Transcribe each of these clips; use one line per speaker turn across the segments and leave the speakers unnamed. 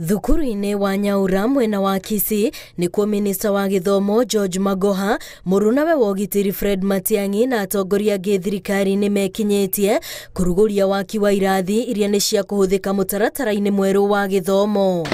Thukuru-inĩ wa Nyaura mwena wa Kisii nĩkuo minista wa gĩthomo George Magoha, mũrunawe wa ũgitĩri Fred Matiang'i na atongoria angĩ thirikari-inĩ mekinyĩtie kũrugũria waki wa irathi iria nĩ cia kũhũthĩka mũtaratara-inĩ mwerũ wa gĩthomo.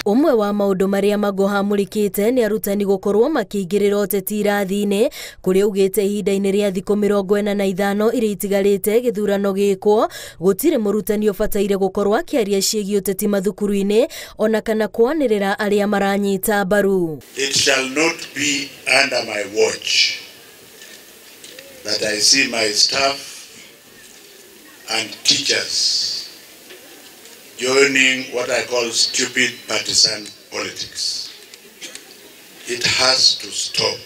Ũmwe wa maũndũ marĩa Magoha amũrĩkĩte nĩ arutani gũkorwo makĩingĩrĩra ũteti irathi-inĩ, kũrĩa augĩte ihinda-inĩ rĩa thikũ 45 iria itigarĩte gĩthurano gĩkwo, gũtirĩ mũrutani ũbataire gũkorwo akĩaria ciĩgiĩ ũteti mathukuru-inĩ ona kana kwanĩrĩra arĩa maranyita mbaru.
It shall not be under my watch that I see my staff and teachers joining what I call stupid partisan politics. It has to stop,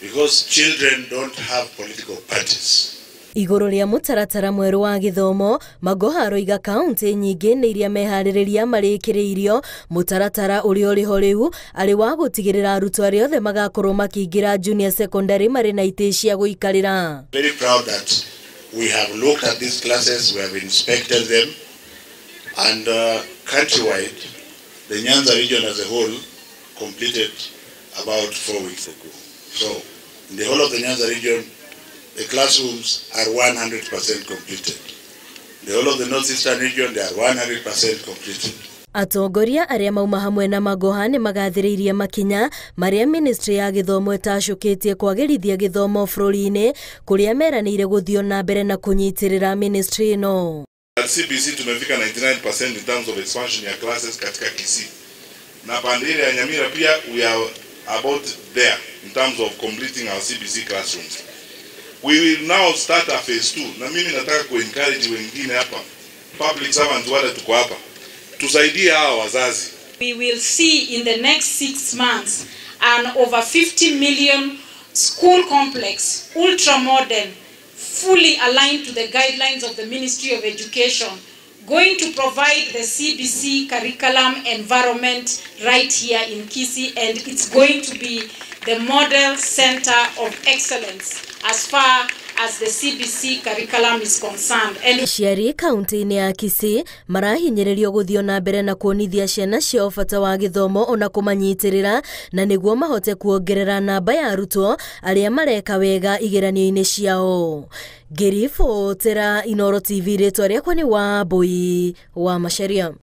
because children don't have political parties.
Igũrũ rĩa mũtaratara mwerũ wa gĩthomo, Magoha aroiga kaunti nyingĩ nĩ iria meharĩrĩria marĩkĩrĩirio mũtaratara ũrĩa ũrĩho rĩu arĩ wa gũtigĩrĩra arutwo arĩa othe magakorwo makĩingĩra junior secondary marĩ na itĩ cia gũikarĩra.
Very proud that we have looked at these classes, we have inspected them, and countrywide, the Nyanza region as a whole completed about 4 weeks ago. So, in the whole of the Nyanza region, the classrooms are 100% completed. The whole of the Northeastern region, they are 100% completed.
Atongoria arĩa mauma hamwe na Magoha nĩ magathĩrĩirie makinya marĩa ministry ya gĩthomo ĩtacũkĩtie kwagĩrithia gĩthomo bũrũri-inĩ, kũrĩa meranĩire gũthiĩ na mbere na kũnyitĩrĩra ministry ĩno.
At CBC tumefika 99% in terms of expansion ya classes katika Kisii. Na pande ile ya Nyamira pia we are about there in terms of completing our CBC classrooms. We will now start a phase 2. Na mimi nataka ku-encourage wengine hapa, public servants wale tuko hapa, tusaidie hawa wazazi.
We will see in the next 6 months an over 50 million school complex, ultra modern, fully aligned to the guidelines of the Ministry of Education, going to provide the CBC curriculum environment right here in Kisii, and it's going to be the model center of excellence as far as the CBC curriculum is concerned. And
aciari kaunti-inĩ ya Kisii marahinyĩrĩrio gũthiĩ na mbere na kuonithia ciana ciao bata wa gĩthomo ona kũmanyitĩrĩra, na nĩguo mahote kuongerera namba ya arutwo arĩa mareka wega igeranio-inĩ ciao. Ngĩribotera Inooro TV, rĩtwa rĩakwa nĩ Wambui wa Macharia.